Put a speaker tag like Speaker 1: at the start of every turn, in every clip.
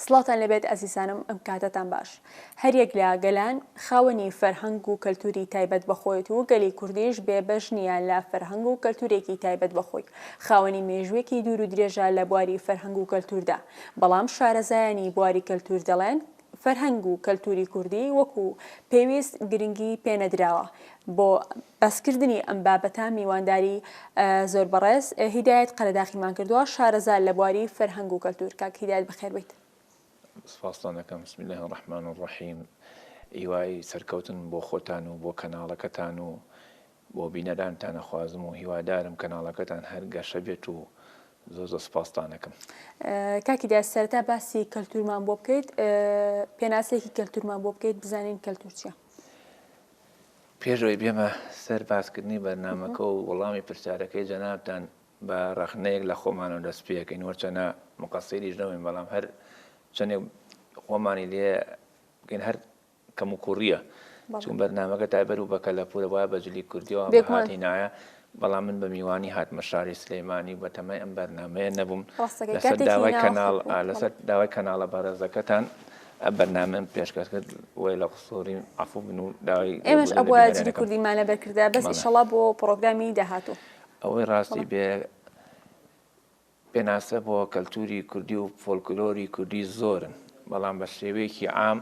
Speaker 1: سڵاوتان لێبێت ئازیزانم ئەم کاتەتان باش. هەریەک لە گەلان خاوەنی فەرهەنگ و کەلتوری تایبەت بە خۆیەت و گەلی کوردیش بێ بەش نییە لە فەرهەنگ و کەلتورێکی تایبەت بە خۆی. خاوەنی مێژووێکی دوور و درێژە لە بواری فەرهەنگ و کەلتوردا. بەڵام شارەزایانی بواری کەلتور دەڵێن فەرهەنگ و کەلتوری کوردی وەکو پێویست گرنگی پێنەدراوە. بۆ باسکردنی ئەم بابەتە میوانداری زۆر بەڕێز هیدایەت قەرەداخیمان کردووە، شارەزا لە بواری فەرهەنگ و کەلتور. کاک هیدایەت بەخێر بێیت.
Speaker 2: سپاستان دەکەم. بسم اللە الرحمن الرحیم هیوای سەرکەوتن بۆ خۆتان و بۆ کەناڵەکەتان و بۆ بینەرانتان ئەخوازم و هیوادارم کەناڵەکەتان هەر گەشە بێت و زۆر زۆر سپاستان ئەکەم.
Speaker 1: کاک هیدایەت سەرەتا باسی کەلتورمان بۆ بکەیت، پێناسەیەکی کەلتورمان بۆ بکەیت بزانین کەلتور چیە؟
Speaker 2: پێش ئەوەی بێمە سەر باسکردنی بەرنامەکە و وەڵامی پرسیارەکەی جەنابتان بە ڕەخنەیەک لە خۆمانەوە دەست پێکەین وەرچەنە مقەسیریش نەبووین بەڵام هەر چەندێک خۆمانی لێ بکەین هەر کەموکوڕییە چون بەرنامەکە تایبەت بوو بە کەلەپوورە وایە بە جلی کوردیەوە بهاتینایە بەڵام من بە میوانی هاتمە شاری سلەیمانی و بەتەمای ئەم بەرنامەیە نەبووم لەسەر داوای کەناڵ لەسەر داوای کەناڵە بەڕێزەکەتان ئەم بەرنامەم پێشکەش کرد وەی لە قسووری عەفوو بن و داوای
Speaker 1: ئێمەش ئەبوایە جلی کوردیمان لەبەر کردایە بەس ئیشەڵا بۆ پڕۆگرامی داهاتوو.
Speaker 2: ئەوەی ڕاستی بێ پێناسە بۆ کەلتوری کوردی و فۆلکلۆری کوردی زۆرن، بەڵام بە شێوەیەکی عام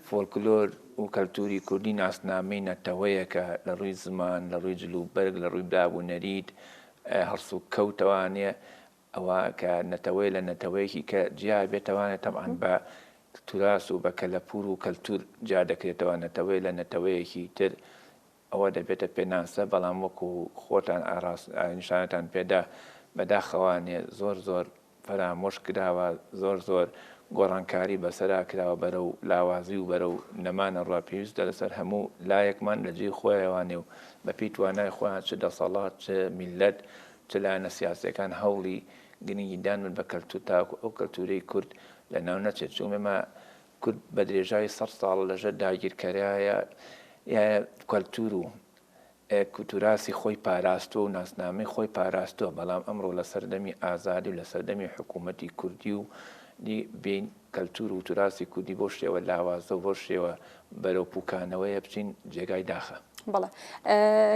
Speaker 2: فۆلکلۆر و کەلتوری کوردی ناسنامەی نەتەوەیەکە لە ڕووی زمان، لە ڕووی جلوبەرگ، لە ڕووی داب و نەریت، هەڵسوکەوتەوانێ ئەوە کە نەتەوەیە لە نەتەوەیەکی کە جیا بێتەوانێ تەبعەن بە توراس و بە کەلەپوور و کەلتور جیا دەکرێتەوە نەتەوەیە لە نەتەوەیەکی تر ئەوە دەبێتە پێناسە، بەڵام وەکو خۆتان ئاراس نیشانەتان پێدا بەداخەوانێ زۆر زۆر فەرامۆش کراوە، زۆر زۆر گۆڕانکاری بەسەرا کراوە بەرەو لاوازی و بەرەو نەمان ئەڕوا، پێویستە لەسەر هەموو لایەکمان لە جێی خۆیەوانێ و بەپێی توانای خۆیان چ دەسەڵات چ میللەت چ لایەنە سیاسیەکان هەوڵی گرنگیدان بن بە کەلتور تاکو ئەو کەلتورەی کورد لەناو نەچێت، چونکە ئێمە کورد بە درێژای سەد ساڵە لەژێر داگیرکەرایە کەلتور و توراسی خۆی پاراستووە و ناسنامەی خۆی پاراستووە، بەڵام ئەمڕۆ لە سەردەمی ئازادی و لە سەردەمی حکوومەتی کوردی و بێین کەلتور و توراسی کوردی بەو شێوە لاوازە و بەو شێوە بەرەو پوکانەوەیە بچین جێگای داخە.
Speaker 1: بەڵێ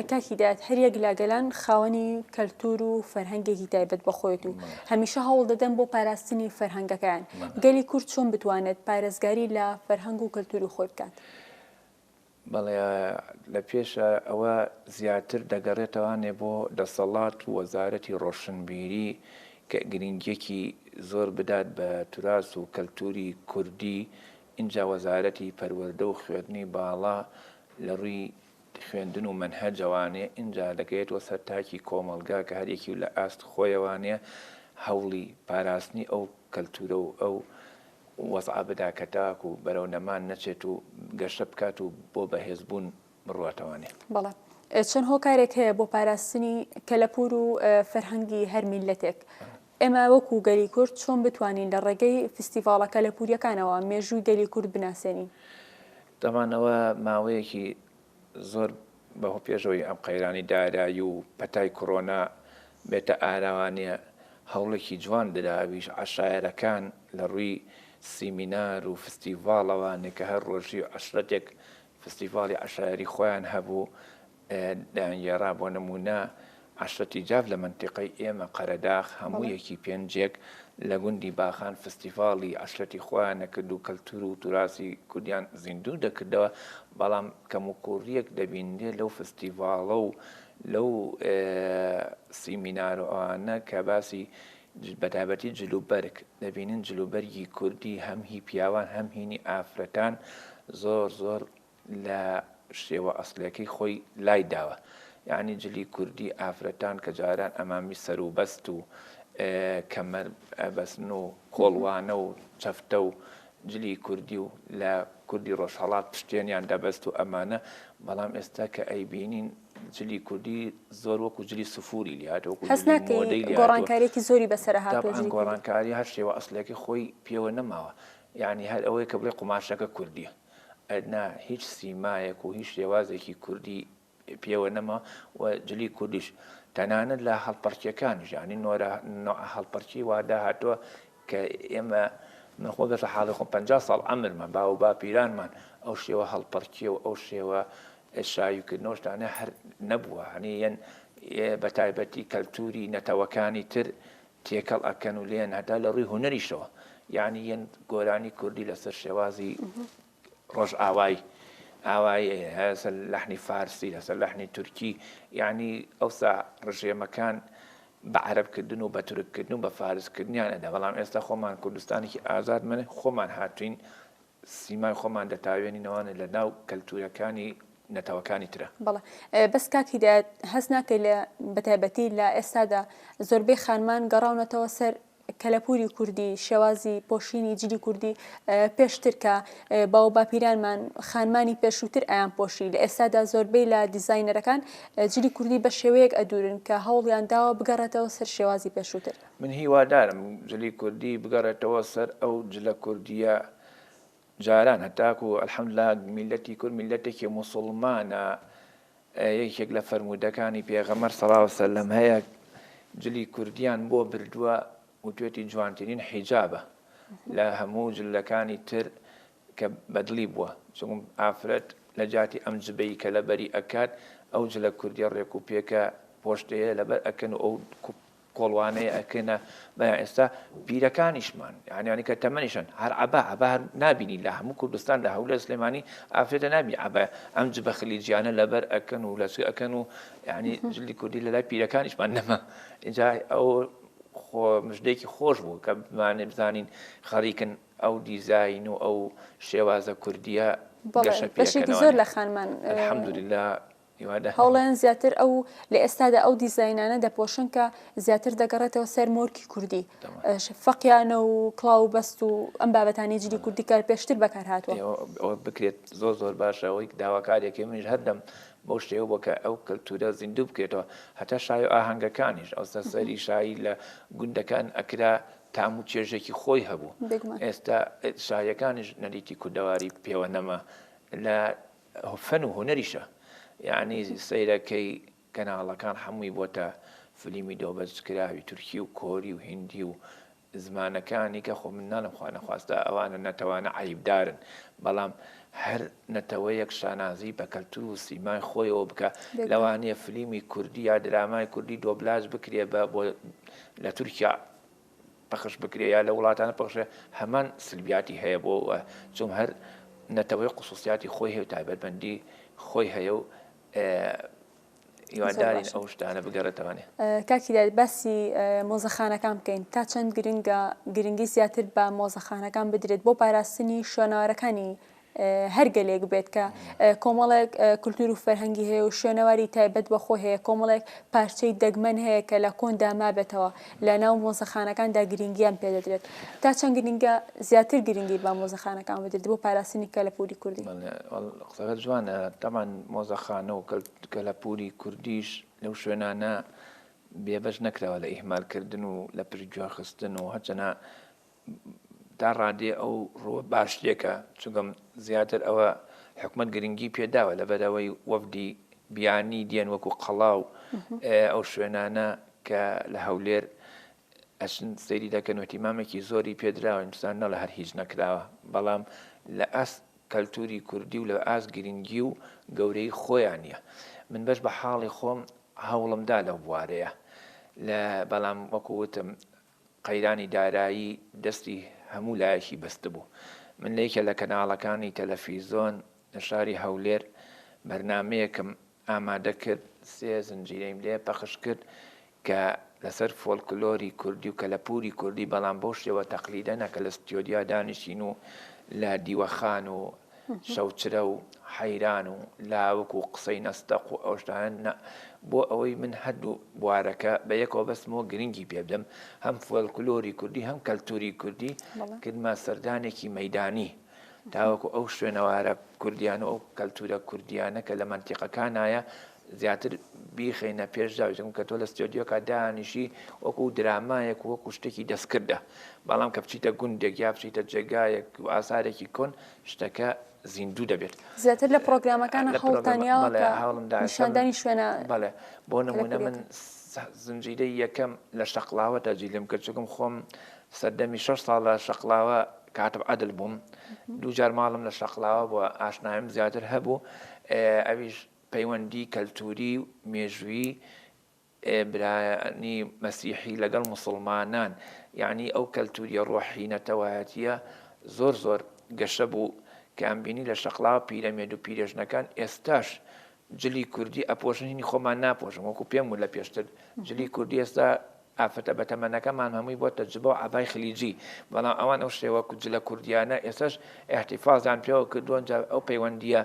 Speaker 1: کاک هیدایەت هەریەک لە گەلان خاوەنی کەلتور و فەرهەنگێکی تایبەت بە خۆیت و هەمیشە هەوڵ دەدەن بۆ پاراستنی فەرهەنگەکەیان گەلی کورد چۆن بتوانێت پارێزگاری لە فەرهەنگ و کەلتوری خۆی بکات؟
Speaker 2: بەڵێ لە پێشە ئەوە زیاتر دەگەڕێتەوانێ بۆ دەسەڵات و وەزارەتی ڕۆشنبیری کە گرنگیەکی زۆر بدات بە توراس و کەلتوری کوردی ئینجا وەزارەتی پەروەردە و خوێندنی باڵا لە ڕووی خوێندن و مەنهەجەوانێ ئینجا دەگەیەتوە سەر تاکی کۆمەڵگا کە هەر یەکی و لە ئاست خۆیەوانێ هەوڵی پاراستنی ئەو کەلتورە و ئەو وەزعە بدا کە تاکو بەرەو نەمان نەچێت و گەشە بکات و بۆ بەهێز بوون بڕواتەوانێ.
Speaker 1: بەڵێ چەند هۆکارێک هەیە بۆ پاراستنی کەلەپوور و فەرهەنگی هەر میللەتێک. ئێمە وەکو گەلی کورد چۆن بتوانین لە ڕێگەی فستیڤاڵە کەلەپوورییەکانەوە مێژووی گەلی کورد بناسێنین؟
Speaker 2: تەبعەن ئەوە ماوەیەکی زۆر بە پێشەوەی ئەم قەیرانی دارایی و پەتای کۆرۆنا بێتە ئاراوانێ هەوڵێکی جوان درا ئەویش عەشایەرەکان لە ڕووی سیمینار و فستیڤاڵەوانێ کە هەر ڕۆژی عەشرەتێک فستیڤاڵی عەشایەری خۆیان هەبوو دەیانگێڕا بۆ نموونە عەشرەتی جاف لە مەنتیقەی ئێمە قەرەداخ هەموو یەکی پێنجێک لە گوندی باخان فستیڤاڵی عەشرەتی خۆیان دەکرد و کەلتور و توراسی کوردیان زیندوو دەکردەوە بەڵام کەموکوڕییەک دەبینرێ لەو فستیڤاڵە و لەو سیمینار و ئەوانە کە باسی بەتایبەتی جلوبەرگ دەبینین جلوبەرگی کوردی هەم هی پیاوان هەم هینی ئافرەتان زۆر زۆر لە شێوە ئەسڵیەکەی خۆی لای داوە یانی جلی کوردی ئافرەتان کە جاران ئەمامی سەروبەست و کەمەر بەستن و کۆڵوانە و چەفتە و جلی کوردی و لە کوردی ڕۆژهەڵات پشتێنیان دەبەست و ئەمانە بەڵام ئێستا کە ئەیبینین جلی کوردی زۆر وەکو جلی سفوری لێ هاتووە وەکو
Speaker 1: هەست
Speaker 2: جلی
Speaker 1: ناکەی
Speaker 2: مۆدەی لێ هاتووە
Speaker 1: گۆڕانکاریەکی زۆری بەسەرە هاتووە
Speaker 2: تەبعەن
Speaker 1: جلی کوردی؟
Speaker 2: گۆڕانکاری هەر شێوە ئەسڵیەکەی خۆی پێوە نەماوە یانی هەر ئەوەیە کە بڵێ قوماشەکە کوردیە نا هیچ سیمایەک و هیچ شێوازێکی کوردی پێوە نەما و جلی کوردیش تەنانەت لە هەڵپەڕکێکانیش یانی نۆرە نوع هەڵپەڕکی وا داهاتووە کە ئێمە. من خۆ گەشە حاڵی خۆم 50 ساڵ عەمرمە باو و باپیرانمان ئەو شێوە هەڵپەڕکێ و ئەو شێوە شایی کردنەوە شتانە هەر نەبووە هەنی یەن بە تایبەتی کەلتوری نەتەوەکانی تر تێکەڵ ئەکەن و لێن هەتا لە ڕووی هونەریشەوە یعنی یەن گۆرانی کوردی لەسەر شێوازی ڕۆژئاوای ئاوایی لەسەر لەحنی فارسی لەسەر لەحنی تورکی یعنی ئەوسا ڕژێمەکان بە عەرەب کردن و بە تورک کردن و بە فارس کردنیان ئەدا بەڵام ئێستا خۆمان کوردستانێکی ئازاد من خۆمان هاتوین سیمای خۆمان دەتاوێنینەوانە لە ناو کەلتورەکانی نەتەوەکانی ترە.
Speaker 1: بەڵێ بەس کاک هیدایەت هەست ناکەی لە بەتایبەتی لە ئێستادا زۆربەی خانمان گەڕاونەتەوە سەر کەلەپوری کوردی، شێوازی پۆشینی جلی کوردی پێشتر کە باوباپیرانمان خانمانی پێشووتر ئەیان پۆشی لە ئێستادا زۆربەی لە دیزاینەرەکان جلی کوردی بە شێوەیەک ئەدورن کە هەوڵیان داوە بگەڕێتەوە سەر شێوازی پێشووتر.
Speaker 2: من هیوادارم جلی کوردی بگەڕێتەوە سەر ئەو جلە کوردیە جاران هەتاکو الحمدللە میللەتی کورد میللەتێکی موسڵمانە یەکێک لە فەرموودەکانی پێغەمبەر صلی اللە علیە وسلم هەیە جلی کوردیان بۆ بردووە وتوێتی جوانترین حیجابە لە هەموو جلەکانی تر کە بەدڵی بووە چونکم ئافرەت لە جاتی ئەم جبەی کە لەبەری ئەکات ئەو جلە کوردیە ڕێک و پێکە پۆشتەیە لەبەر ئەکەن و ئەو کۆڵوانەیە ئەکەنە بەیان ئێستا پیرەکانیشمان یعنی کە تەمەنیشن هەر عەبا عەبا هەر نابینی لە هەموو کوردستان لە هەولێر سلێمانی ئافرەتە نابی عەبا ئەم جبە خلیجیانە لەبەر ئەکەن و لەچک ئەکەن و یعنی جلی کوردی لە لای پیرەکانیشمان نەما اینجا ئەو خۆ مژدەیەکی خۆش بوو کە بمانێ بزانین خەریکن ئەو دیزاین و ئەو شێوازە کوردیە گەشە
Speaker 1: بەشێکی زۆر لە خانمان
Speaker 2: الحمدلله
Speaker 1: هەوڵیان زیاتر ئەو لە ئێستادا ئەو دیزاینانە دەپۆشن کە زیاتر دەگەڕێتەوە سەر مۆرکی کوردی فەقیانە و کڵاو و بەست و ئەم بابەتانی جلی کوردی کە پێشتر بەکار هاتووە.
Speaker 2: ئەوە بکرێت زۆر زۆر باشە ئەوەی داواکاریەکەی منیش هەردەم بەو شێوە بۆ کە ئەو کەلتورە زیندوو بکرێتەوە هەتا شای و ئاهەنگەکانیش ئەوسا سەری شایی لە گوندەکان ئەکرا تام و چێژێکی خۆی هەبوو ئێستا شایەکانیش نەریتی کوردەواری پێوە نەما لە فەن و هونەریشە یەعنی سەیرەکەی کەناڵەکان هەمووی بۆتە فلیمی دۆبەجکراوی تورکی و کۆری و هیندی و زمانەکانی کە خۆ من ناڵێم خوا نەخواستە ئەوانە نەتەوانە عەیبدارن بەڵام هەر نەتەوەیەک شانازی بە کەلتور و سیمای خۆیەوە بکە لەوانەیە فلیمی کوردی یا درامای کوردی دۆبلاج بکرێ بە بۆ لە تورکیا پەخش بکرێ یا لە وڵاتانە پەخشێ هەمان سلبیاتی هەیە بۆ چون هەر نەتەوەی قوسوسیاتی خۆی هەیە و تایبەتمەندی خۆی هەیە و هیوادارین ئەو شتانە بگەڕێتەوانێ.
Speaker 1: کاک هیدایەت باسی مۆزەخانەکان بکەین تا چەند گرنگە گرنگی زیاتر بە مۆزەخانەکان بدرێت بۆ پاراستنی شوێنەوارەکانی هەر گەلێک بێت کە کۆمەڵێک کولتور و فەرهەنگی هەیە و شوێنەواری تایبەت بە خۆی هەیە، کۆمەڵێک پارچەی دەگمەن هەیە کە لە کۆندا مابێتەوە لە ناو مۆزەخانەکاندا گرنگیان پێدەدرێت. تا چەند گرنگە زیاتر گرنگی بە مۆزەخانەکان بدرێت بۆ پاراستنی کەلەپوری کوردی؟
Speaker 2: قسەکەت جوانە، تەبعەن مۆزەخانە و کەلەپوری کوردیش لەو شوێنانە بێبەش نەکراوە لە ئیهمالکردن و لە پشتگوێخستن و هەرچەنە تا ڕادەیە ئەو ڕووە باشترێکە چونکە زیاتر ئەوە حکومەت گرنگی پێداوە لەبەرئەوەی وەفدی بیانی دێن وەکو قەڵا و ئەو شوێنانە کە لە هەولێر ئەچن سەیری دەکەن و اهتیمامێکی زۆری پێدراوە ئینسان نەڵێ هەر هیچ نەکراوە بەڵام لە ئاست کەلتوری کوردی و لە ئاست گرنگی و گەورەی خۆیان نیە من بەش بە حاڵی خۆم هەوڵم دا لەو بوارەیە لە بەڵام وەکو وتم قەیرانی دارایی دەستی هەموو لایەکی بەستبوو. من لە یەکێ لە کەناڵەکانی تەلەفیزۆن لە شاری هەولێر بەرنامەیەکم ئامادە کرد، سێ زنجیرەیم لێ پەخش کرد کە لەسەر فۆلکلۆری کوردی و کەلەپووری کوردی، بەڵام بەو شێوە تەقلیدە نا کە لە ستیۆدیا دانیشین و لە دیوەخان و شەوچرە و حەیران و لاوک و قسەی نەستەق و ئەو شتانە نا، بۆ ئەوەی من هەردوو بوارەکە بە یەکەوە بەستمەوە گرنگی پێ بدەم، هەم فۆلکلۆری کوردی هەم کەلتوری کوردی، کردمە سەردانێکی مەیدانی تاوەکو ئەو شوێنەوارە کوردیانە و ئەو کەلتورە کوردیانە کە لە مەنتیقەکانایە زیاتر بیخەینە پێش چاوی، چونکە تۆ لە ستۆدیۆکە دانیشی وەکو درامایەک و وەکو شتێکی دەستکردە، بەڵام کە بچیتە گوندێک یا بچیتە جێگایەک و ئاسارێکی کۆن شتەکە زیندوو دەبێت.
Speaker 1: زیاتر لە پڕۆگرامەکانە هەوڵتان یاوە کە نیشاندانی شوێنە
Speaker 2: بەڵێ بۆ نموونە من زنجیرەی یەکەم لە شەقڵاوە تەجیلم کرد، چونکم خۆم سەردەمی شەش ساڵ لە شەقڵاوە کاتب عەدل بووم دووجار ماڵم لە شەقڵاوە بووە ئاشنایم زیاتر هەبوو ئەویش پەیوەندی کەلتوری و مێژوویی برایانی مەسیحی لەگەڵ موسڵمانان یانی ئەو کەلتوریە ڕۆحی نەتەوایەتیە زۆر زۆر گەشە بوو کە ئەمبینی لە شەقڵاوە پیرەمێرد و پیرێژنەکان ئێستاش جلی کوردی ئەپۆشن هینی خۆمان ناپۆشن وەکو پێم وت لە پێشتر جلی کوردی ئێستا ئافرەتە بەتەمەنەکەمان هەمووی بۆتە جبە و عەبای خلیجی بەڵام ئەوان ئەو شێوە جلە کوردیانە ئێستاش ئیحتیفازیان پێوە کردووە جا ئەو پەیوەندیە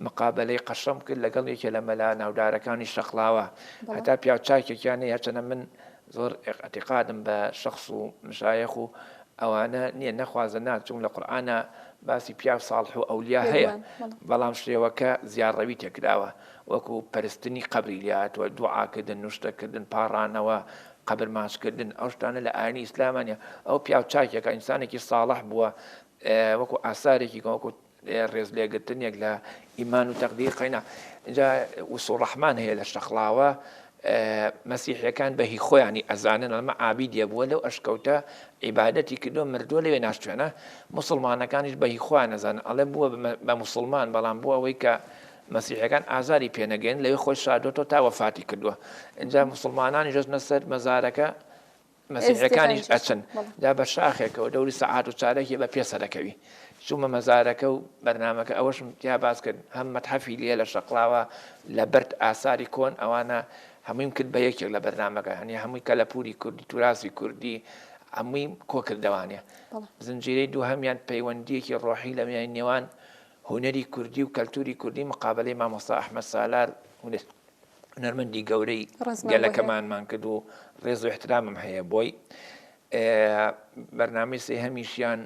Speaker 2: مقابەلەی قەشەم کرد لەگەڵ یەکێ لە مەلا ناودارەکانی شەقڵاوە هەتا پیاو چاکێکیان هەیە هەرچەنە من زۆر ئیعتیقادم بە شەخس و مشایەخ و ئەوانە نییە نەخوازە نا چون لە قورئانا باسی پیاو ساڵح و ئەولیا هەیە بەڵام شێوەکە زیاڕەوی تێکراوە وەکو پەرستنی قەبری لێ هاتووە دوعاکردن نوشتەکردن پاڕانەوە قەبر ماچکردن ئەو شتانە لە ئاینی ئیسلاما نیە ئەو پیاو چاکێکە ئینسانێکی ساڵح بووە وەکو ئاسارێکی وەکو ڕێزلێگرتنێک لە ئیمان و تەقدیر قەینا جا وسوڵ ڕەحمان هەیە لە شەقڵاوە مەسیحیەکان بە هی خۆیانی ئەزانن ئەمە عابیدیە بووە لەو ئەشکەوتە عیبادەتی کردووە مردووە لەوێ ناشتوێنە موسڵمانەکانیش بە هی خۆیان ئەزانن ئەڵێ بووە بە موسڵمان بەڵام بۆ ئەوەی کە مەسیحەکان ئازاری پێنەگەین لەوێ خۆی شاردۆتەوە تا وەفاتی کردووە اینجا موسڵمانانی ژەستنە سەر مەزارەکە مەسیحیەکانیش ئەچن جا بە شاخێکەوە دەوری سەعات و چارەکی بە پێ سەرەکەوی چوومە مەزارەکە و بەرنامەکە ئەوەشم تیا باس کرد هەم مەتحەفی لێ لە شەقڵاوە لە بەرد ئاساری کۆن ئەوانە هەموویم کرد بە یەکێک لە بەرنامەکە هەنی هەمووی کەلەپوری کوردی توراسی کوردی هەمووی کۆ کردەوانە زنجیرەی دووهەمیان پەیوەندیەکی ڕۆحی لە میانی نێوان هونەری کوردی و کەلتوری کوردی مقابلەی مامۆستا ئەحمەد سالار هونەر هونەرمەندی گەورەی گەلەکەمانمان کرد و ڕێز و احترامم هەیە بۆی بەرنامەی سێهەمیشیان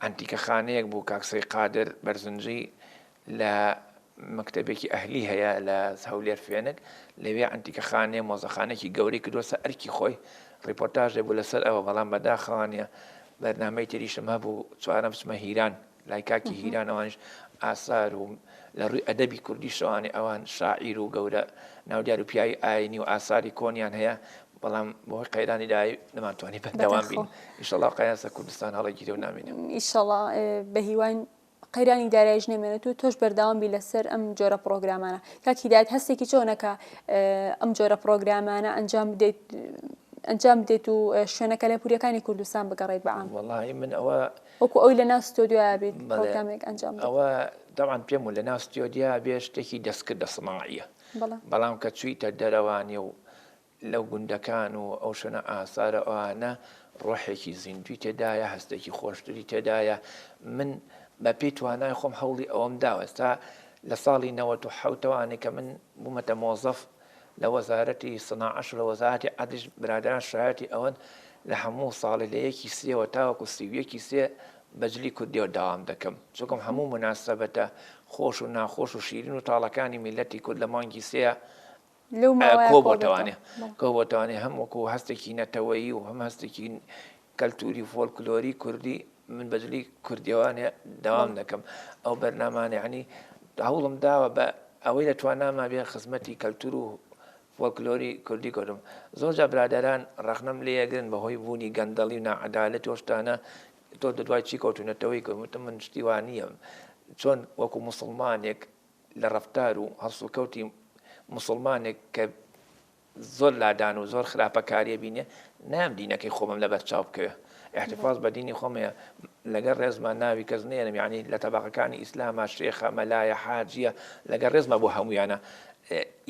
Speaker 2: ئەنتیکەخانەیەک بوو کاک سەی قادر بەرزنجی لە مەکتەبێکی ئەهلی هەیە لە هەولێر فێنک لەوێ ئەنتیکەخانەیە مۆزەخانێکی گەورەی کردووە ئەرکی خۆی ڕیپۆرتاژێ بوو لەسەر ئەوە بەڵام بەداخەوانە بەرنامەی تریشم هەبوو چوارەم بچمە هیران لای کاکی هیران ئەوانیش ئاسار و لە ڕووی ئەدەبی کوردیشەوانی ئەوان شاعیر و گەورە ناودیار و پیاوی ئاینی و ئاساری کۆنیان هەیە بەڵام بەهۆی قەیرانی دارایی نەمانتوانی بەردەوام بین ئیشەڵا قەیران سەر کوردستان هەڵەگیرێ و نامێنێ.
Speaker 1: ئیشەڵا بەهیواین قەیرانی داراییش نەمێنێت و تۆش بەردەوام بی لەسەر ئەم جۆرە پڕۆگرامانە. کاک هیدایەت هەستێکی چۆنە کە ئەم جۆرە پڕۆگرامانە ئەنجام بدەیت ئەنجام بدەیت و شوێنە کەلەپوریەکانی کوردستان بگەڕێیت بە عام؟
Speaker 2: وەڵاهی من ئەوە
Speaker 1: وەکو ئەوی لە ناو ستۆدیۆیا بیت پرۆگرامێک ئەنجام بدەیت.
Speaker 2: ئەوە تەبعەن پێم وت لە ناو ستۆدیا بێ شتێکی دەستکردە سناعیە بەڵام کە چوویتە دەرەوانی و لەو گوندەکان و ئەو شوێنە ئاسارە ئەوانە ڕۆحێکی زیندوی تێدایە هەستێکی خۆشتری تێدایە من بە پێی توانای خۆم هەوڵی ئەوەم داوە ئێستا لە ساڵی 97 ەوانێ کە من بوومەتە مۆزەف لە وەزارەتی سناعەش و لە وەزارەتی عەدلیش برادەران شایەتی ئەوەن لە هەموو ساڵێ لە یەکی سێوە تاوەکو 31 سێ بە جلی کوردیەوە داوام دەکەم چونکم هەموو موناسەبەتە خۆش و ناخۆش و شیرین و تاڵەکانی میللەتی کورد لە مانگی سێ
Speaker 1: لەو ماوەیە
Speaker 2: کۆبۆتەوانێ کۆبۆتەوانێ هەم وەکو هەستێکی نەتەوەیی و هەم هەستێکی کەلتوری و فۆلکلۆری کوردی من بەجلی کوردیەوانێ داوام دەکەم ئەو بەرنامانە ینی هەوڵم داوە بە ئەوەی لە تواناما بێ خزمەتی کەلتور و فۆلکلۆری کوردی کردم زۆر جا برادەران ڕەخنەم لێگرن بەهۆی بوونی گەندەڵی و ناعەدالەت و شتانە تۆ دەدوای چی کەوتونەتەوەی کورد وتم من شتی وا نییە چۆن وەکو موسڵمانێک لە ڕەفتار و هەڵسوکەوتی موسڵمانێک کە زۆر لادان و زۆر خراپەکاریە بینێ نام دینەکەی خۆمم لەبەر چاو بکەوێ احتفاظ بە دینی خۆم هەیە لەگەر ڕێزما ناوی کەس نێنم یعنی لە تەباقەکانی ئیسلاما شێخە مەلایە حاجیە لەگەر ڕێزما بۆ هەمویانە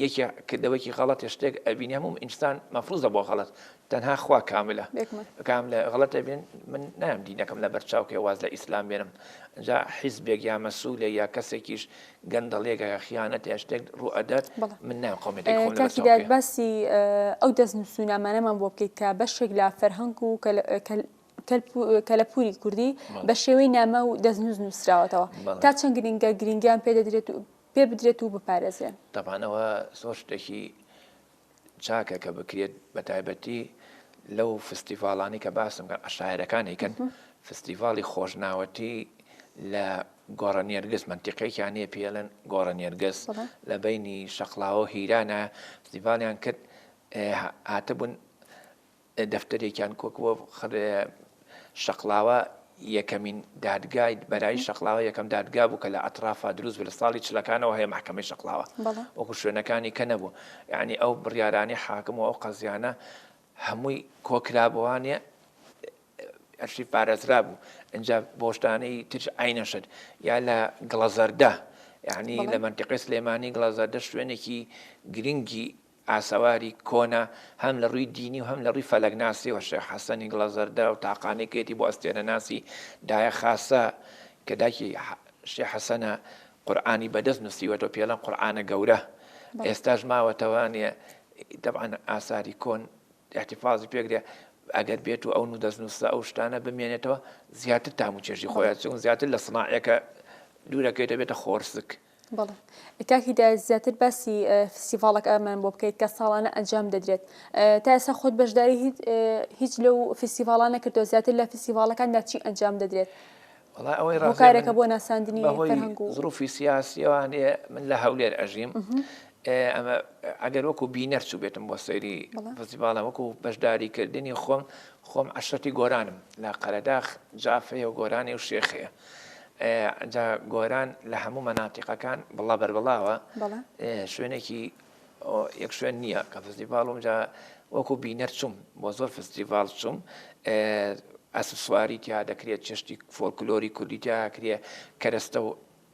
Speaker 2: یەکێ کردەوەکی غەڵەتە شتێک ئەبینی هەموو ئینسان مەفروزە بۆ غەڵەت تەنها خوا کاملە کاملە غەڵەتە بێن من نام دینەکەم لە بەرچاو کێ واز لە ئیسلام بێنم جا حیزبێک یا مەسولێک یا کەسێکیش گەندەڵیەک یا خیانەت یا شتێک ڕوو ئەدات من نام قومێتێک خۆم لە بەرچاو
Speaker 1: کاک باسی ئەو دەستنووس و نامانەمان بۆ بکەیت کە بەشێک لە فەرهەنگ و کەلەپوری کوردی بە شێوەی نامە و دەستنووس نووسراوەتەوە تا چەند گرنگە گرنگیان پێ دەدرێت و پێ بدرێت و بپارێزرێن؟
Speaker 2: تەبعەن ئەوە زۆر شتێکی چاکە کە بکرێت بەتایبەتی لەو فستیڤاڵانی کە باسم کرد عەشایەرەکان ئەیکەن فستیڤاڵی خۆشناوەتی لە گۆڕە نێرگز مەنتیقەیەکیان هەیە پێی ئەڵێن گۆڕە نێرگز لە بەینی شەقڵاوە و هیرانە فستیڤاڵیان کرد هاتبوون دەفتەرێکیان کۆکبووە شەقڵاوە. یەکەمین دادگای بەرایی شەقڵاوە یەکەم دادگا بوو کە لە ئەترافا دروست بوو لە ساڵی چلەکانەوە هەیە مەحکەمەی شەقڵاوە وەکو شوێنەکانی کە نەبوو یعنی ئەو بڕیارانی حاکم و ئەو قەزیانە هەمووی کۆکرابووانێ ئەرشیف پارێزرا بوو ئینجا بۆ شتانەی تر عینەشت یا لە گڵەزەردە یعنی لە مەنتیقەی سلێمانی گڵەزەردە شوێنێکی گرنگی ئاسەواری کۆنە هەم لە ڕووی دینی و هەم لە ڕووی فەلەکناسیەوە شێخ حەسەنی گڵەزەردە و تاقانەی کێتی بۆ ئەستێرەناسی دایە خاسە کە دایکی شێخ حەسەنە قورئانی بەدەست نووسیوەتەوە پێڵەن قورئانە گەورە ئێستاش ماوەتەوانێ دەبان ئاساری کۆن احتفاظی پێکرێ ئەگەر بێت و ئەو نو دەستنووسە ئەو شتانە بمێنێتەوە زیاتر تام و چێژی خۆیان چون زیاتر لە سناعەکە دوورەکەی دەبێتە خۆرسک.
Speaker 1: بەڵێ کاک هیدایەت زیاتر باسی فستیڤاڵەکەمان بۆ بکەیت کە ساڵانە ئەنجام دەدرێت تا ئێستا خۆت بەشداری هیچ لەو فستیڤاڵانە کردووە زیاتر لە فستیڤاڵەکاندا چی ئەنجام دەدرێت
Speaker 2: وەڵا ئەوەی ڕاستە
Speaker 1: هۆکارێکە بۆ ناساندنی
Speaker 2: بەهۆی
Speaker 1: فەرهەنگ و
Speaker 2: زروفی سیاسیەوانێ من لە هەولێر ئەژیم ئەمە ئەگەر وەکو بینەر چووبێتم بۆ سەیری فستیڤاڵە وەکو بەشداریکردنی خۆم خۆم عەشرەتی گۆرانم لە قەرەداخ جافەیە و گۆرانی و شێخەیە جا گۆران لە هەموو مەناتیقەکان بڵا بەربڵاوە شوێنێکی یەک شوێن نییە کە فستیڤاڵم جا وەکو بینەر چوم بۆ زۆر فستیڤاڵ چوم ئەسپ سواری تیا دەکرێت چشتی فۆلکلۆری کوردی تیا کرێ کەرەستە و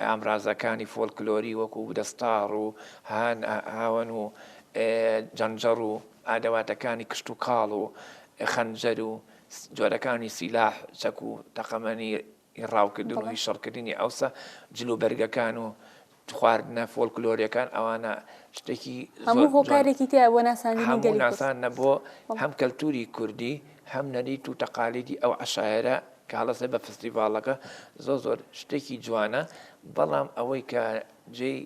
Speaker 2: ئامرازەکانی فۆلکلۆری وەکو دەستاڕ و هان هاوەن و جەنجەڕ و ئادەواتەکانی کشت و کاڵ و خەنجەر و جۆرەکانی سیلاح چەک و تەقەمەنی ڕاوکردن و هی شەڕکردنی ئەوسا جل و بەرگەکان و خواردنە فۆلکلۆریەکان ئەوانە شتێکی
Speaker 1: هەموو هۆکارێکی تیا بۆ ناساندنی
Speaker 2: هەموو ناساندنە بۆ هەم کەلتوری کوردی هەم نەریت و تەقالیدی ئەو عەشایەرە کە هەڵەسێ بە فستیڤاڵەکە زۆر زۆر شتێکی جوانە بەڵام ئەوەی کە جێی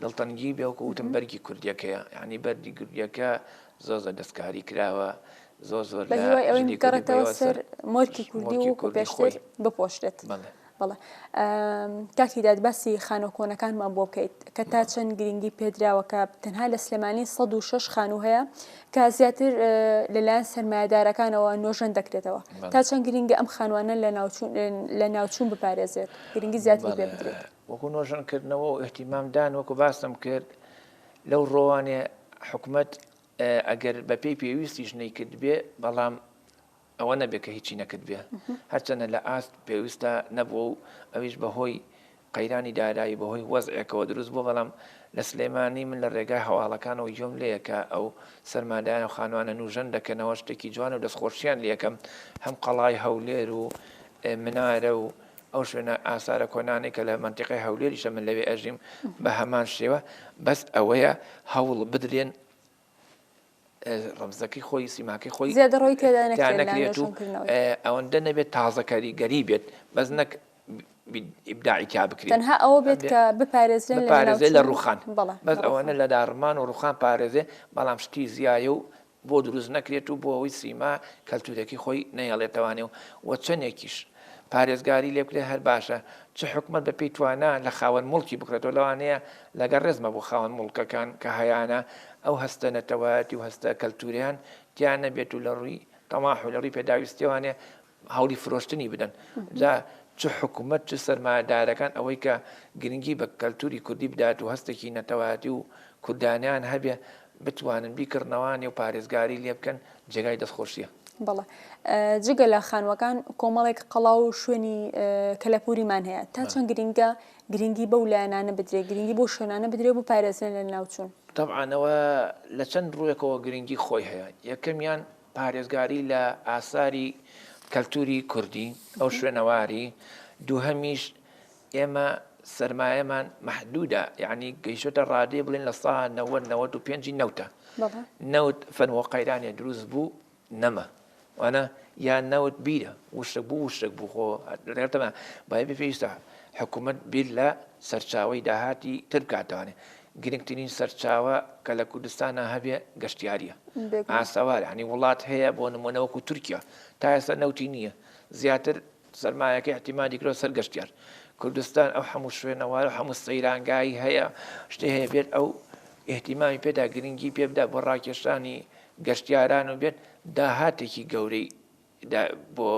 Speaker 2: دڵتەنگی بێ وەکو وتم بەرگی کوردیەکەیە یعنی بەرگی کوردیەکە زۆر زۆر دەستکاری کراوە زۆر زۆر
Speaker 1: بە هیوای ئەوەی بگەڕێتەوە سەر مۆرکی کوردی وەکو پێشتر بپۆشرێت. بەڵێ کاک هیدایەت باسی خانووە کۆنەکانمان بۆ بکەیت کە تا چەند گرنگی پێدراوە کە تەنها لە سلێمانی 106 خانوو هەیە کە زیاتر لەلایەن سەرمایەدارەکانەوە نۆژەن دەکرێتەوە تا چەند گرنگە ئەم خانوانە لە ناوچوون بپارێزێت گرنگی زیاتری پێ بدرێت.
Speaker 2: وەکو نۆژەنکردنەوە و ئیهتیمامدان وەکو باسم کرد لەو ڕۆوانێ حکومەت ئەگەر بەپێی پێویستیش نەیکردبێ بەڵام ئەوە نەبێ کە هیچی نەکردبێ هەرچەندە لە ئاست پێویستە نەبووە و ئەویش بەهۆی قەیرانی دارایی بەهۆی وەزعێکەوە دروست بووە بەڵام لە سلێمانی من لە ڕێگای هەواڵەکانەوە گوێم لێیە کە ئەو سەرمادایان و خانوانە نوژەن دەکەنەوە شتێکی جوانە و دەستخۆشیان لێکەم هەم قەڵای هەولێر و منارە و ئەو شوێنە ئاسارە کۆنانەی کە لە مەنتیقەی هەولێریشە من لەوێ ئەژیم بە هەمان شێوە بەس ئەوەیە هەوڵ بدرێن ڕەمزەکەی خۆی سیماکەی خۆی
Speaker 1: زیادەڕۆی تێدا
Speaker 2: نەکرێت و ئەوەندە نەبێت تازەکەری گەری بێت بەس نەک ئیبداعی تیا بکرێت
Speaker 1: تەنها ئەوە بێت کە بپارێزرێن
Speaker 2: بپارێزێت لە ڕوخان بەس ئەوانە لە داڕمان و ڕوخان پارێزێ بەڵام شتی زیایە و بۆ دروست نەکرێت و بۆ ئەوەی سیما کەلتورەکەی خۆی نەیەڵێتەوانێ و وە چەندێکیش پارێزگاری لێ بکرێت هەر باشە چ حکومەت بە پێی توانا لە خاوەن موڵکی بکڕێتەوە لەوانەیە لەگەڵ ڕێزمە بۆ خاوەن موڵکەکان کە هەیانە ئەو هەستە نەتەوایەتی و هەستە کەلتوریان تیا نەبێت و لە ڕووی تەماح و لە ڕووی پێداویستیەوانێ هەوڵی فرۆشتنی بدەن جا چ حکومەت چ سەرمایەدارەکان ئەوەی کە گرنگی بە کەلتوری کوردی بدات و هەستێکی نەتەوایەتی و کوردانیان هەبێ بتوانن بیکڕنەوانێ و پارێزگاری لێ بکەن جێگای دەستخۆشیە.
Speaker 1: بەڵێ جگە لە خانووەکان کۆمەڵێک قەڵا و شوێنی کەلەپوریمان هەیە تا چەند گرنگە گرنگی بەو لایەنانە بدرێت گرنگی بۆ شوێنانە بدرێت بۆ پارێزرێن لە ناوچوون؟
Speaker 2: تەبعەن ئەوە لە چەند ڕووێکەوە گرنگی خۆی هەیە یەکەمیان پارێزگاری لە ئاساری کەلتوری کوردی ئەو شوێنەواری دووهەمیش ئێمە سەرمایەمان مەحدودە یعنی گەیشتە ڕادەی بڵێن لە سا 90 95 نەوتە نەوت فەنوە قەیرانێ دروست بوو نەما وانە یا نەوت بیرە وشک بوو وشک بوو خۆ لەگەڵتەمە بای پێویستە حکوومەت بیر لە سەرچاوەی داهاتی تر بکاتەوانێ گرنگترین سەرچاوە کە لە کوردستانا هەبێ گەشتیاریە ئاسەوار ینی وڵات هەیە بۆ نمونە وەکو تورکیا تا ئێستا نەوتی نییە زیاتر سەرمایەکەی احتیمادی کرۆ سەر گەشتیار کوردستان ئەو هەموو شوێنەوار و هەموو سەیرانگایی هەیە شتی هەیە بێت ئەو احتیمامی پێدا گرنگی پێ بدا بۆ ڕاکێشانی گەشتیاران و بێت داهاتێکی گەورەی بۆ.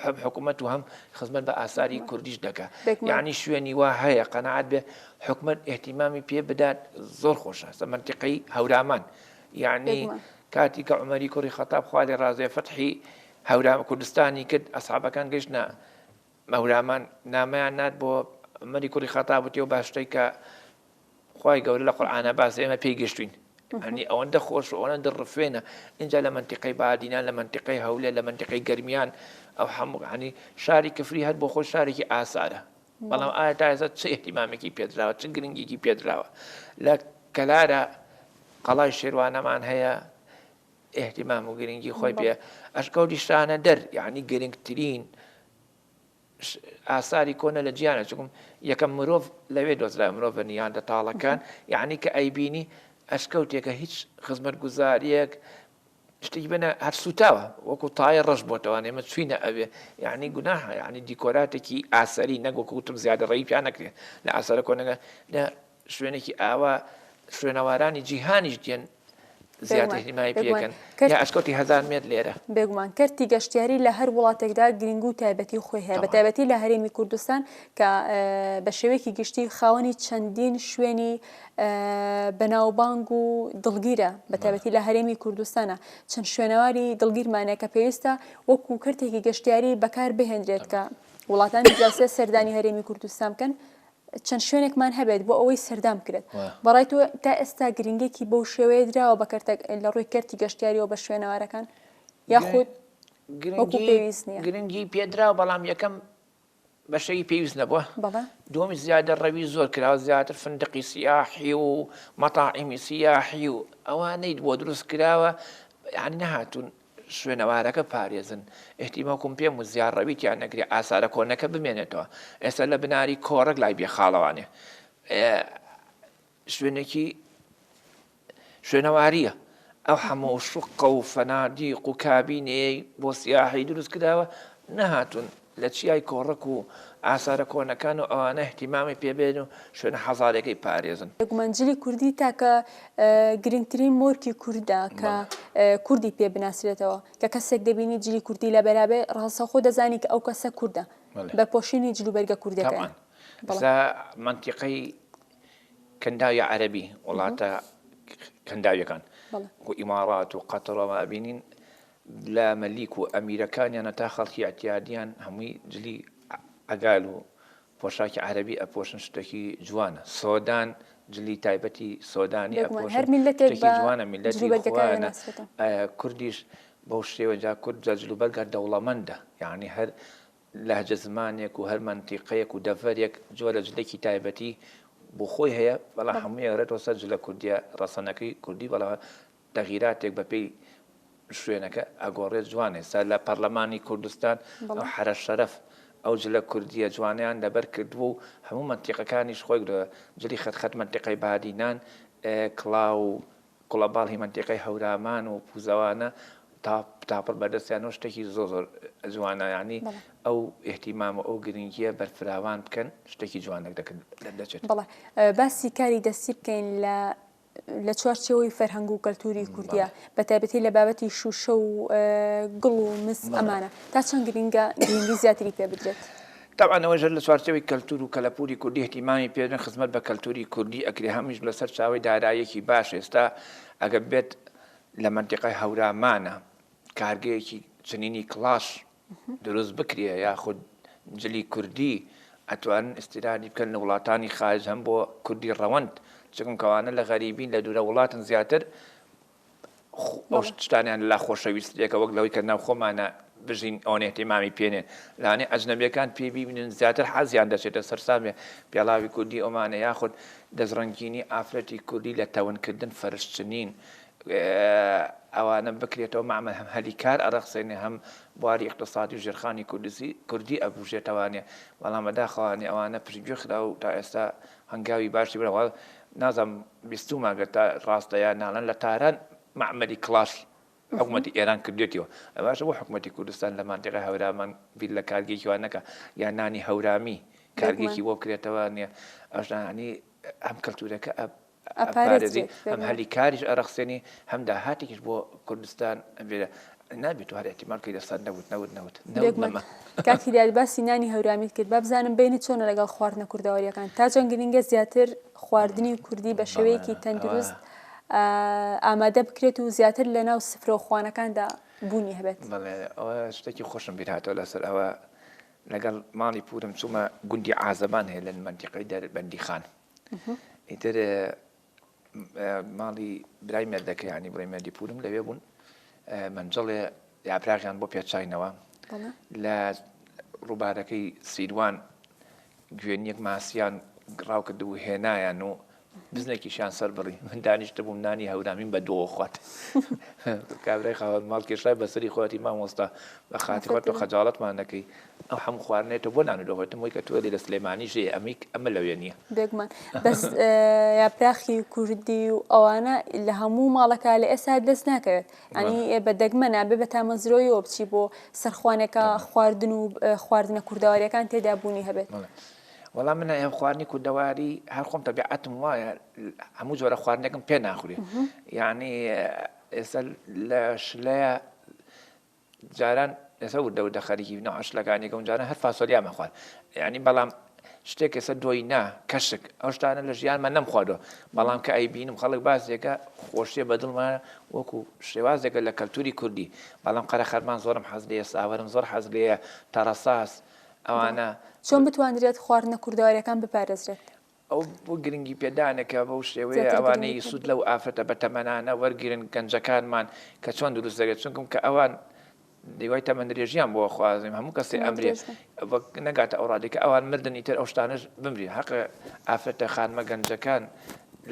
Speaker 2: هەم حکومەت و هەم خزمەت بە ئاساری کوردیش دەکا. یەعنی شوێنی وا هەیە قەناعەت بێ حکومەت ئیهتیمامی پێ بدات زۆر خۆشە. سە مەنتیقەی هەورامان یەعنی کاتی کە عومەری کوڕی خەتاب خوا لێ ڕازێ فەتحی هەورام کوردستانی کرد ئەسحابەکان گەیشتنە هەورامان نامەیان نارد بۆ عومەری کوڕی خەتاب وتی ئەو بەهەشتەی کە خوای گەورە لە قورئانا باسی ئێمە پێی گەشتوین هەنی ئەوەندە خۆش و ئەوەندە دڵڕفێنە اینجا لە مەنتیقەی بادینان لە مەنتیقەی هەولێر لە مەنتیقەی گەرمیان ئەو هەموو هەنی شاری کفری هەر بۆ خۆی شارێکی ئاسارە بەڵام ئایا تا ئێستا چ ئیهتیمامێکی پێدراوە چ گرنگێکی پێدراوە لە کەلارە قەڵای شێروانەمان هەیە ئیهتیمام و گرنگی خۆی پێ ئەشکەوتی شانە دەر یعنی گرنگترین ئاساری کۆنە لە جیانە چکم یەکەم مرۆڤ لەوێ دۆزرا مرۆڤە نیاندەتاڵەکان یعنی کە ئەیبینی ئەشکەوتێکە هیچ خزمەتگوزاریەک شتێکی بنە هەر سوتاوە وەکو تایە ڕەش بۆتەوە ئێمە چوینە ئەوێ یعنی گوناحە یعنی دیکۆراتێکی ئاسەری نەک وەکو وتم زیادە ڕێی پیا نەکرێت لە ئاسەرە کۆنەکە لە شوێنێکی ئاوا شوێنەوارانی جیهانیش دێن زیاتر هیمای پێکەن یا ئەشکەوتی هەزار مێت
Speaker 1: لێرە. بێگومان کەرتی گەشتیاری لە هەر وڵاتێکدا گرنگ و تایبەتی خۆی هەیە بە تایبەتی لە هەرێمی کوردستان کە بە شێوەیەکی گشتی خاوەنی چەندین شوێنی بەناوبانگ و دڵگیرە بە تایبەتی لە هەرێمی کوردستانە چەند شوێنەواری دڵگیرمانە کە پێویستە وەکو کەرتێکی گەشتیاری بەکار بهێنرێت کە وڵاتانی دراوسێ سەردانی هەرێمی کوردستان بکەن چەند شوێنێکمان هەبێت بۆ ئەوەی سەردان بکرێت بەڕای تۆ تا ئێستا گرنگێکی بەو شێوەیە دراوە بە کەرتە لە ڕووی کەرتی گەشتیاریەوە بە شوێنەوارەکان یاخود وەکو پێویست نییە؟
Speaker 2: گرنگی پێدراوە بەڵام یەکەم بەشێکی پێویست نەبووە دووەمی زیادە ڕەوی زۆر کراوە زیاتر فندقی سیاحی و مەتاعیمی سیاحی و ئەوانەی بۆ دروست کراوە یعنی نەهاتوون شوێنەوارەکە پارێزن ئیهتیماکم پێم و زیاڕەوی تیا نەکرێ ئاسارە کۆنەکە بمێنێتەوە ئێستا لە بناری کۆڕەک لای بێخاڵەوانێ شوێنێکی شوێنەواریە ئەو هەموو شوقە و فەنادیق و کابینەیەی بۆ سیاحی دروست کراوە نەهاتوون لە چیای کۆڕەک و ئاسارە کۆنەکان و ئەوانە ئیهتیمامی پێ بێن و شوێنە حەزارەکەی پارێزن.
Speaker 1: بێگومان جلی کوردی تاکە گرنگترین مۆرکی کوردە کە کوردی پێ بناسرێتەوە، کە کەسێک دەبینی جلی کوردی لەبەرابێ ڕاستەوخۆ دەزانی کە ئەو کەسە کوردە بە پۆشینی جلوبەرگە کوردیەکەیان.
Speaker 2: ئێستا مەنتیقەی کەنداوی عەرەبی وڵاتە کەنداویەکان وەکو ئیماڕات و قەتەڕەوە ئەبینین لە مەلیک و ئەمیرەکانیانە تا خەڵکی ئەتیادیان هەمووی جلی عەگال و پۆشاکی عەرەبی ئەپۆشن شتێکی جوانە سۆدان جلی تایبەتی سۆدانی ئەپۆشن
Speaker 1: هەر میلەتێک شتێکی جوانە میلەتی خۆیانە
Speaker 2: کوردیش بەو شێوە جا کورد جا جلوبەرگە دەوڵەمەندە یعنی هەر لەهجە زمانێک و هەر مەنتیقەیەک و دەڤەرێک جۆرە جلێکی تایبەتی بۆ خۆی هەیە بەڵام هەمووی ئەگەڕێتەوە سەر جلە کوردیە ڕەسەنەکەی کوردی بەڵام تەغیراتێک بەپێی شوێنەکە ئەگۆڕێت جوانە ئێستا لە پەرلەمانی کوردستان ئەو حەرە شەرەف ئەو جلە کوردیە جوانەیان لەبەر کردووە و هەموو مەنتیقەکانیش خۆی گرتووە جلی خەت خەت مەنتیقەی بادینان کڵاو و کوڵەباڵ هی مەنتیقەی هەورامان و پوزەوانە تا تاپڕ بەردەستیانەوە شتێکی زۆر زۆر جوانە یانی ئەو ئیهتیمام و ئەو گرنگیە بەرفراوان بکەن شتێکی جوان دەکرد دەچێت.
Speaker 1: بەڵێ باسی کاری دەستی بکەین لە لە چوارچێوەی فەرهەنگ و کەلتوری کوردیە بە تایبەتی لە بابەتی شوشە و گوڵ و مس ئەمانە تا چەند گرنگە گرنگی زیاتری پێ بدرێت؟
Speaker 2: تەبعەن ئەوەش هەر لە چوارچێوەی کەلتور و کەلەپوری کوردی ئیهتیمامی پێ بدەن خزمەت بە کەلتوری کوردی ئەکرێ هەمیش لە سەر چاوەی داراییەکی باش ئێستا ئەگەر بێت لە مەنتیقەی هەورامانە کارگەیەکی چنینی کڵاش دروست بکرێ یاخود جلی کوردی ئەتوانن ئیستیرادی بکەن لە وڵاتانی خارج هەم بۆ کوردی ڕەوەند چونکە ئەوانە لە غەریبین لە دوورە وڵاتن زیاتر ئەو شتانیان لا خۆشەویستێکە وەک لەوەی کە ناو خۆمانە بژین ئەوەنە اهتمامی پێنێن لانێ ئەجنەبیەکان پێ ببینن زیاتر حەزیان دەچێتە سەرسامێ پێڵاوی کوردی ئەومانە یاخود دەستڕەنگینی ئافرەتی کوردی لە تەونکردن فەرشچنین ئەوانە بکرێتەوە مەعمەل هەم هەلی کار ئەڕەخسێنێ هەم بواری ئیقتسادی و ژێرخانی کوردسی کوردی ئەبوژێتەوانێ بەڵام بەداخەوانێ ئەوانە پشتگوێ خرا و تا ئێستا هەنگاوی باشی بنەوە نازانم بیستومە گەر تا ڕاستە یا ناڵێن لە تاران مەعمەلی کڵاش حکومەتی ئێران کردێتیەوە باشە بۆ حکومەتی کوردستان لە مانتیقی هەورامان بیر لە کارگێکی وا نەکا یا نانی هەورامی کارگێکی بۆ بکرێتەوە نیە ئەوشتانی هەم کەلتورەکە ئەپارێزی، هەم هەلی کاریش ئەڕەخسێنی، هەم داهاتێکیش بۆ کوردستان ئەبێ. نابێت تۆ هەر ئیحتیمال بکەی لەسەر نەوت نەوت نەوت نەوت
Speaker 1: نەما. کاک هیدایەت باسی نانی هەورامیت کرد با بزانم بەینت چۆنە لەگەڵ خواردنە کوردەواریەکان تا چەند گرنگە زیاتر خواردنی کوردی بە شێوەیەکی تەندروست ئامادە بکرێت و زیاتر لە ناو سفرە و خوانەکاندا بوونی هەبێت.
Speaker 2: بەڵێ ئەوە شتێکی خۆشم بیر هاتەوە لەسەر ئەوە لەگەڵ ماڵی پورم چوومە گوندی عازەبان هەیە لە مەنتیقەی دەربەندیخان ئیتر ماڵی برای مێردەکە یانی بڵێ مێردی پورم لەوێ بوون مەنجەڵێ یاپراغیان بۆ پێچینەوە لە ڕووبارەکەی سیروان گوێنیەک ماسیان ڕاو کرد و هێنایان و بزنێکیشیان سەر بڕی من دانیشتە بووم نانی هەورامیم بە دۆوە خوارد کابرای خاوەن ماڵ کێشای بەسەری خۆیەتی مامۆستا بە خاتی خۆت تۆ خەجاڵەتمان دەکەی ئەو هەموو خواردنەی تۆ بۆ نان و دەخۆیتم وەی کە تۆ لە سلێمانی ژێ ئەمیک ئەمە لەوێ نییە.
Speaker 1: بێگومان بەس یاپراخی کوردی و ئەوانە لە هەموو ماڵەکە لە ئێستا دەست ناکەوێت ئەنی بە دەگمەنە بێ بە تامەزرۆیەوە بچی بۆ سەرخوانێکە خواردن و خواردنە کوردەواریەکان تێدا بوونی هەبێت.
Speaker 2: وەڵا من ئەم خواردنی کوردەواری هەر خۆم تەبیعەتم وایە هەموو جۆرە خواردنێکم پێ ناخورێ یعنی ئێستا لە شلەیە جاران ئێستا وردە وردە خەریکی ناو شلەکانێکم جاران هەر فاسۆلیامە خوارد یعنی بەڵام شتێک ئێستا دۆی نا کەشک ئەو شتانە لە ژیانمان نەمخواردووە بەڵام کە ئەیبینم خەڵک باسێکە خۆشیە بە دڵمە وەکو شێوازێکە لە کەلتوری کوردی بەڵام قەرەخەرمان زۆرم حەز لێیە ساوەرم زۆر حەز لێیە تەڕەساس ئەوانە.
Speaker 1: چۆن بتواندرێت خواردنە کوردەواریەکان بپارێزرێت؟
Speaker 2: ئەو بۆ گرنگی پێدانێکە بەو شێوەیە
Speaker 1: زیاتر گرنگی
Speaker 2: ئەوانەی
Speaker 1: پێ
Speaker 2: سوود
Speaker 1: بدەن.
Speaker 2: لەو ئافرەتە بەتەمەنانە وەرگرن گەنجەکانمان کە چۆن دروست دەکرێت چونکم کە ئەوان هیوای تەمەن درێژیان بۆ خوازیم هەموو کەسێ
Speaker 1: تەمەن
Speaker 2: ئەمرێ
Speaker 1: درێژ بن.
Speaker 2: وەک نەگاتە ئەو ڕادەی کە ئەوان مردن ئیتر ئەو شتانەش بمرین هەقە ئافرەتە خانمە گەنجەکان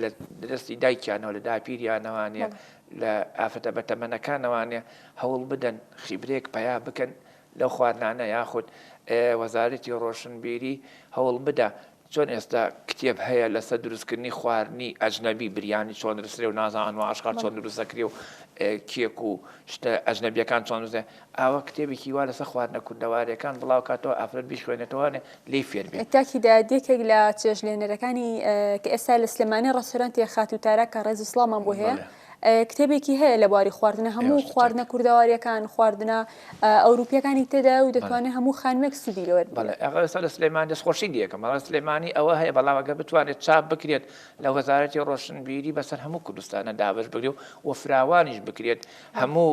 Speaker 2: لە دەستی دایکیانەوە لە داپیریانەوانێ
Speaker 1: بەڵێ.
Speaker 2: لە ئافرەتە بەتەمەنەکانەوانێ هەوڵ بدەن خیبرەیەک پەیا بکەن لەو خواردنانە یاخود وەزارەتی ڕۆشنبیری هەوڵ بدە چۆن ئێستا کتێب هەیە لەسەر دروستکردنی خواردنی ئەجنەبی بریانی چۆن دروسترێ و نازانم ئەنوا ئەشقال چۆن دروست دەکرێ و کێک و شتە ئەجنەبیەکان چۆن دروست ئاوا کتێبێکی وا لەسەر خواردنە کوردەواریەکان بڵاو کاتەوە ئافرەت بیخوێنێتەوە لێی فێر بێ.
Speaker 1: کاک هیدایەت یەکێک لە چێژلێنەرەکانی کە ئێستا لە سلێمانی ڕێستۆرانتی خاتوو تارا کە ڕێز و سڵاومان بۆ هەیە کتێبێکی هەیە لە بواری خواردنە هەموو خواردنە کوردەواریەکان خواردنە ئەوروپیەکانی تێدایە و دەتوانێت هەموو خانمێک سوودی لێ وەربگرێت.
Speaker 2: بەڵێ ئەغە ئێستا لە سلێمانی دەستخۆشی لێکەم بەڵام سلێمانی ئەوە هەیە بەڵام ئەگەر بتوانێت چاپ بکرێت لە وەزارەتی ڕۆشنبیری بەسەر هەموو کوردستانە دابەش بکرێت و فراوانیش بکرێت هەموو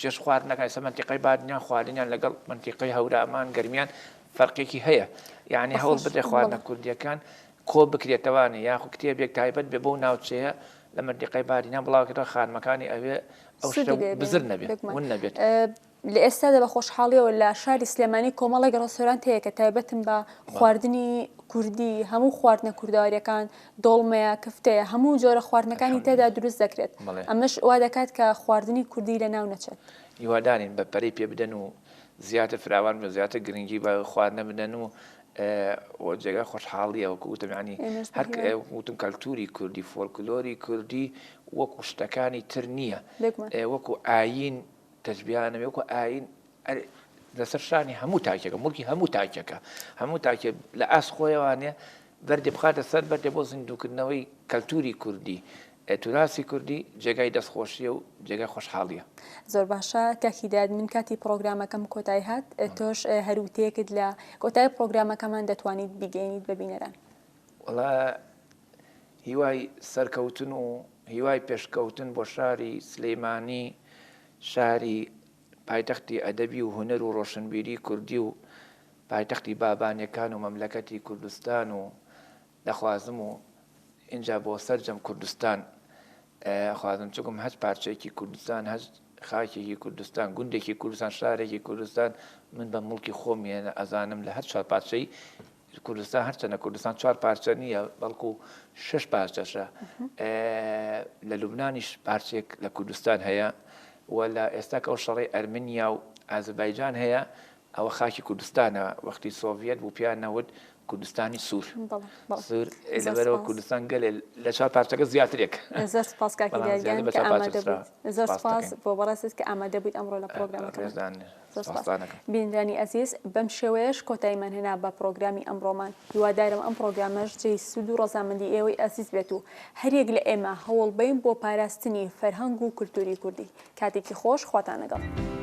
Speaker 2: چێشت خواردنەکان ئێستا مەنتیقەی بادینان خواردنیان لەگەڵ مەنتیقەی هەورامان گەرمیان فەرقێکی هەیە یعنی هەوڵ بدرێت خواردنە کوردیەکان کۆ بکرێتەوانێ یاخو کتێبێک تایبەت بێ بەو ناوچەیە لە مەنتیقەی بادینان بڵاوکرێتەوە خانمەکانی ئەوێ ئەو شتە بزر نەبێت ون نەبێت.
Speaker 1: لە ئێستادا بە خۆشحاڵیەوە لە شاری سلێمانی کۆمەڵێک ڕێستۆرانت هەیە کە تایبەتن بە خواردنی کوردی، هەموو خواردنە کوردەواریەکان، دۆڵمەیە، کفتەیە، هەموو جۆرە خواردنەکانی تێدا دروست دەکرێت، ئەمەش وا دەکات کە خواردنی کوردی لەناو نەچێت.
Speaker 2: هیوادارین بە پەرەی پێ بدەن و زیاتر فراوان بن، زیاتر گرنگی بە خواردنە بدەن و و جێگای خۆشحاڵیە وەکو وتم یانی هەر وتم کەلتوری کوردی فۆلکلۆری کوردی وەکو شتەکانی تر نییە وەکو ئاین تەشبیانەوە وەکو ئاین لەسەر شانی هەموو تاکێکە مڵکی هەموو تاکێکە هەموو تاکێک لە ئاست خۆیەوانێ بەردێ بخاتە سەر بەردێ بۆ زیندووکردنەوەی کەلتوری کوردی توراسی کوردی جێگای دەستخۆشیە و جێگای خۆشحاڵیە.
Speaker 1: زۆر باشە کاک هیدایەت من کاتی پڕۆگرامەکەم کۆتای هات تۆش هەر وتەیەکت لە کۆتای پڕۆگرامەکەمان دەتوانیت بیگەینیت بە بینەران.
Speaker 2: وەڵا هیوای سەرکەوتن و هیوای پێشکەوتن بۆ شاری سلیمانی شاری پایتەختی ئەدەبی و هونەر و ڕۆشنبیری کوردی و پایتەختی بابانیەکان و مەملەکەتی کوردستان و دەخوازم و ئینجا بۆ سەرجەم کوردستان ئەخوازم چونکم هەچ پارچەیەکی کوردستان هەچ خاکێکی کوردستان گوندێکی کوردستان شارێکی کوردستان من بە موڵکی خۆم یێنە ئەزانم لە هەر چوار پارچەی کوردستان هەرچەنە کوردستان چوار پارچە نییە بەڵکو شش پارچەشە لە لوبنانیش پارچێک لە کوردستان هەیە و لە ئێستا کە ئەو شەڕی ئەرمنیا و ئازربایجان هەیە ئەوە خاکی کوردستانە وەختی سۆڤیەت بوو پێیان نەوت کوردستانی سوور سوور لەبەرەوە کوردستان گەلێ لە چوار پارچەکە زیاترێک
Speaker 1: زۆر سپاس کاک هیدایەت گیان کە ئامادە بوویت زۆر سپاس بۆ بەڕێزت کە ئامادە بوویت ئەمڕۆ لە پرۆگرامەکەمان زۆر سپاس بینەرانی ئەزیز بەم شێوەیەش کۆتاییمان هێنا بە پرۆگرامی ئەمڕۆمان هیوادارم ئەم پرۆگرامەش جێی سوود و ڕەزامەندی ئێوەی ئەزیز بێت و هەریەک لە ئێمە هەوڵ بەین بۆ پاراستنی فەرهەنگ و کولتوری کوردی کاتێکی خۆش خواتان لەگەڵ.